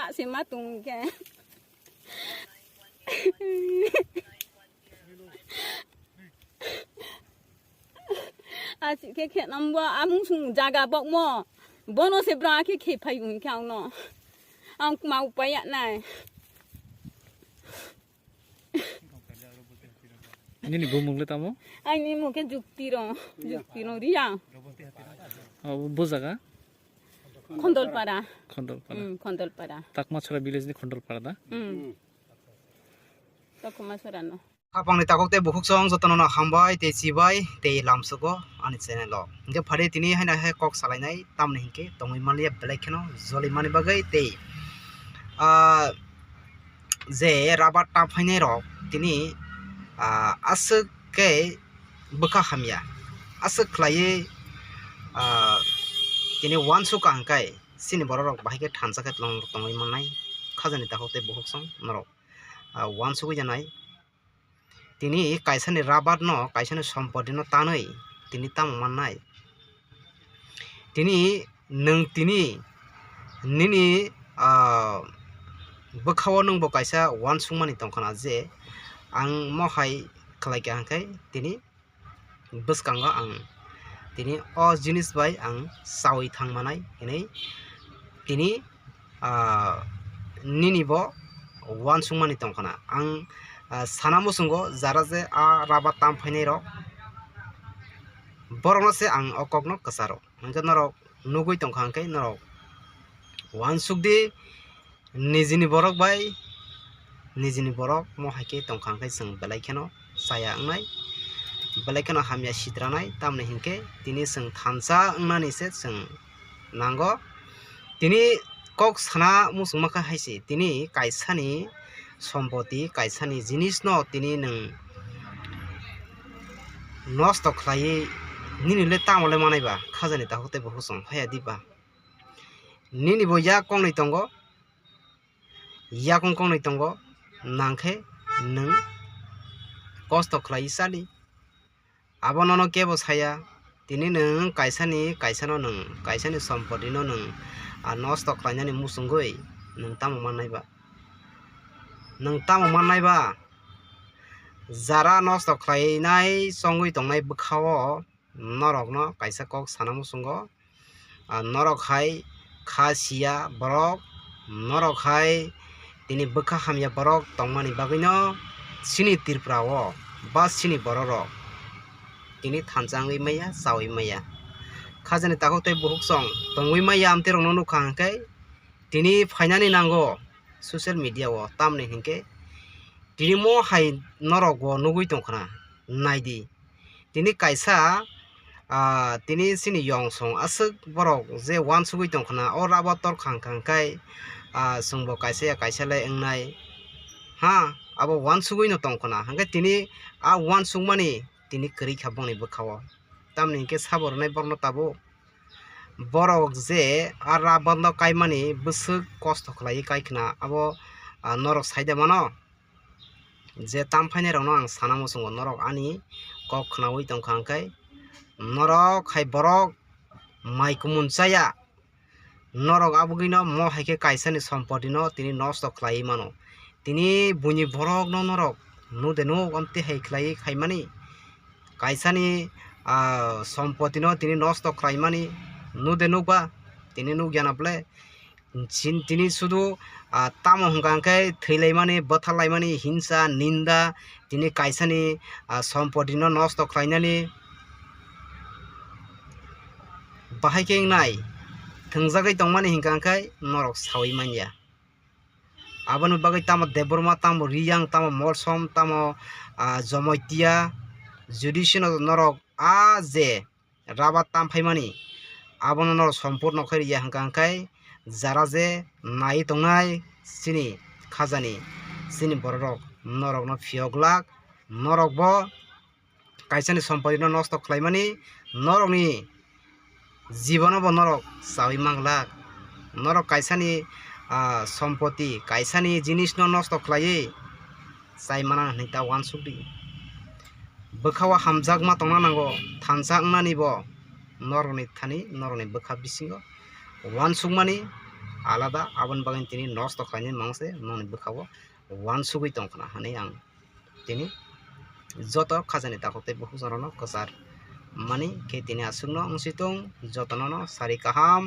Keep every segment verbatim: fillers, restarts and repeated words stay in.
Asima tungke. Asik ke khe nambo amung sung jaga bokmo. Bono se bra khe khe phai ung khe ang no. Ang kuma upai ya nai. Nini bumung le tamo? Ang ni mung khe Jukti rong. Jukti rong Riang. Oh, bo jaga? Khondolpara. Khondolpara. Hmm, Khondolpara. Takma Chora village ni Khondolpara da? Hmm. Takma Chora no. Khapangni takhuk tei bukhuk song jotono no hambai tei chibai tei lamsugo ani channel o. Hingke phari tini haino hai kok salainai tamni hingke tongwi manliya belai kheno joli mani bagwi tei, ah, je rubber ta phainai rok tini, ah, aswk khe bwkha hamya aswk khlaiwi, ah, tini uansuk kaham khe chini borok rok bahai khe thansa khe tong-, tongwi mannai khajani takhuk tei bukhuk song norok, ah, uansugwi janai. Tini kaisani rubber no, kaisani sompoti no tanwi tini tamo mannai? Tini nwng tini nini, ah, bwkhao nwngbo kaisa uansukmani tongkhana je ang mohai khlaikha hwnkhe tini bwskango ang tini o jinis bai ang chawi thangmanai hinwi tini, ah, nini bo uansukmani tongkhana. Ang, ah, sana muchungo jara je a rubber tam phainai rok, borokno se ang o kokno kwcharo. Hwnkhe norok nugwi tongkha hwnkhe norok uansukdi, nijini borok bai nijini borok mo hai khe tongkha hwnkhe chwng belai kheno chaya wngnai, belai kheno hamya sitranai, tamni hinkhe tini chwng thansa wngnani se chwng nango. Tini kok sana muchungma khe hai se, tini kaisani sompoti, kaisani jinisno tini nwng nosto khlaiwi nini le tamo le manai ba, khajani takhuk tei bukhuk song haya di ba? Nini bo yak koknwi tongo, yakung koknwi tongo, nangkhe nwng kosto khlaiwi chali. Abo nono kebo saya, tini nwng kaisani, kaisano nwng, kaisani sompotino nwng, ah, nosto khlainani muchungwi nwng tamo mannai ba? Nwng tamo mannai ba? Jara nosto khlainai chongwi tongnai bwkhao norokno kaisa kok sana muchungo, ah, norok hai kha siya borok, norok hai tini bwkha hamya borok tongmani bagwino chini Tripura o ba chini borok rok tini thansa wngwi maya, chawi maya. Khajani takhuk tei bukhuk song tongwi maya, amtwi rokno nukha hwnkhe tini phainani nango social media o, tamni hinkhe tini mo hai norok bo nugwi tongkhna, naidi. Tini kaisa, ah, tini chini yong song aswk borok je uansugwi tongkhna, o rubber tor khang khang khai, ah, chwngbo kaisa ya kaisa le wngnai. Ha, abo uansugwino tongkhna, hwnkhe tini a uansukmani tini kwrwi kha bongni bwkhao. Tamni hinkhe sabo rwnai borokno tabuk. Borok je a rubber no kaimani bwswk kosto khlaiwi kaikhna, abo, ah, norok saida mano. Je tam phainai rokno ang sana muchungo, norok ani kok khnaui tongkha hwnkhe norok hai borok mai kumun chaya, norok abugwino mo hai khe kaisani sompotino tini nosto khlaiwi mano. Tini buini borokno norok nude nuk amtwi hai khlaiwi khaimani? Kaisani, ah, sompotino tini nosto khlaimani nude nukba? Tini nukya na ble? Chin-, tini sudu, ah, tamo hwnkha hwnkhe thwilaimani, bwtharlaimani, hinsa, ninda, tini kaisani, ah, sompotino nosto khlainani bahai khe wngnai, thwngjagwi tongmani hwnkha hwnkhe norok saui manya. Aboni bagwi tamo Debbarma, tamo Riyang, tamo Molsom, tamo, ah, Jomoitia, judisino norok a je rubber tam phaimani, abono norok sompotno khe riya hwnkha hwnkhe jara je nai tongnai chini khajani, chini bororok norokno phiyok glak, norokbo kaisani sompotino nosto khlaimani, norokni jibono bo norok chaui manglak. Norok kaisani, ah, sompoti, kaisani jinisno nosto khlaiwi chai mana hwnwi ta uansukdi. Bwkhao hamjakma tongna nango, thansa wngnani bo norokni thani, norokni bwkha bisingo uansukmani, alada, aboni bagwi tini nosto khlainani mangse nokni bwkhao uansugwi tongkhna hwnwi ang tini joto khajani takhuk tei bukhuk chwng rokno kwchar mani khe tini aswkno wngsi tong, jotono no sari kaham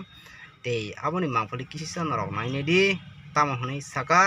tei aboni mangpili kisisa norok nainai di tamo hwnwi saka.